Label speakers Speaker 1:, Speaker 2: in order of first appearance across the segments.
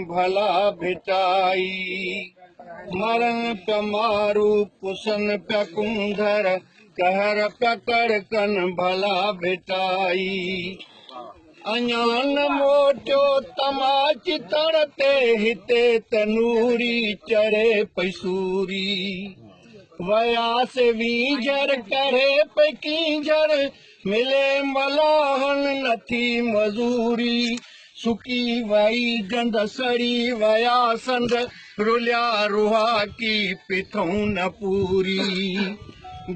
Speaker 1: ڀلا ڀٽائي. مرن پيا مارو، پسن پيا ڪونڌر، قهر پيا ڪڙڪن ڀلا ڀٽائي. اڃا نه موٽيو تماچي تڙ تي، هتي ته نوري چڙهي پئي سوري. ويا سي وينجهر ڪري پئي ڪينجهر، ملي ملاحن نه ٿي مزوري. سڪي وئي گند سڙي ويا سنڌ، رليا روهاڪي پٿون نه پوري.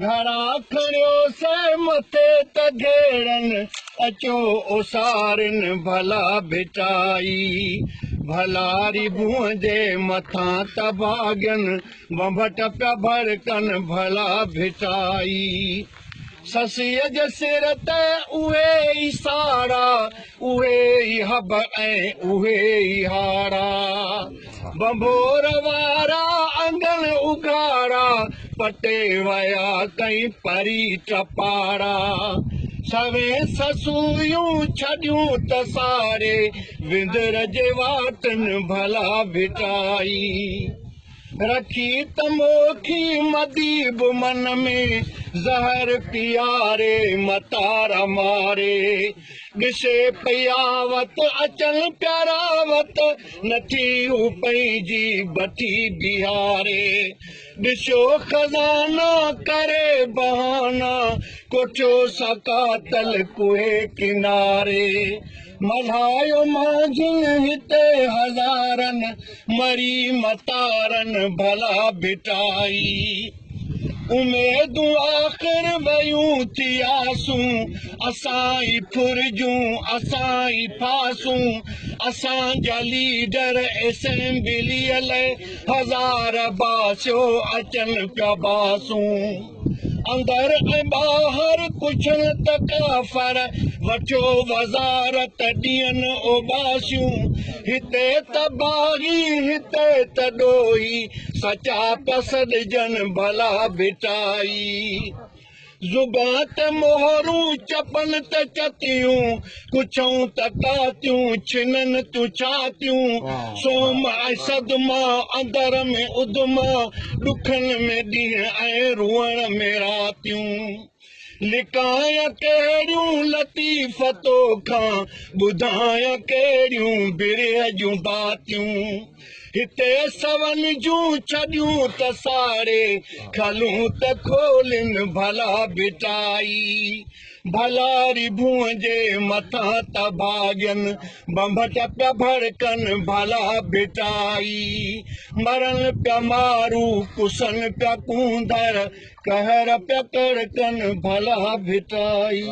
Speaker 1: گهڙا کڻيو سي مٿي ته گهيڙن، اچو اوسارين ڀلا ڀٽائي. ڀلاري ڀونء جي مٿان ته ڀاڳين، ڀنڀٽ پيا ڀڙڪن ڀلا ڀٽائي. سسيء جي سر تي اهي ئي ساڙا، اهي ئي حب ۽ اهي ئي هاڙا. ڀنڀور وارا انگن اگهاڙا، پٽي ويا ڪئين پري ٽپاڙا. سوين سسويون ڇڏيون ته ساڙي، وندر جي واٽن ڀلا ڀٽائي. رکي ته موکي مدي به من ۾، زهر پياري متارا ماري. ڏسي پئي آوت اچن پيا راوت، نه ٿي هو پنهنجي بٺي بيهاري. ڏسيو خزانا ڪري بهانا، ڪوٺيو سڪاتل ڪوهي ڪناري. ملهايو مانجهين هتي هزارن، مري متارن ڀلا ڀٽائي. اميدون آخر ويون ٿي آسون، اسان ئي ڦرجون اسان ئي ڦاسون. اسان جا ليڊر اسيمبليء لئه هزار باسيو اچن پيا باسون. اندر ۽ ٻاهر ڪڇن ته ڪافر، وٺيو وزارت ڏين اوٻاسيون. هتي ته باغي هتي ته ڏوهي، سچا پيا سڏجن ڀلا ڀٽائي. زبان تي مهرون چپن تي چتيون، ڪڇون ته ڪاتيون ڇنن تون ڇاتيون. سوم ۽ صدما اندر ۾ اڌما، ڏکن ۾ ڏينهن ۽ روئڻ ۾ راتيون. لڪايان ڪهڙيون لطيف توکان، ٻڌايان ڪهڙيون برهه جون باتيون. هتي سون جون ڇڏيون ته ساڙي، کلون ته کولين ڀلا ڀٽائي. ڀلاري ڀونء جي مٿان ته ڀاڳين، ڀنڀٽ پيا ڀڙڪن ڀلا ڀٽائي. مرن پيا مارو، ڪسن پيا ڪونڌر، قهر پيا ڪڙڪن ڀلا ڀٽائي.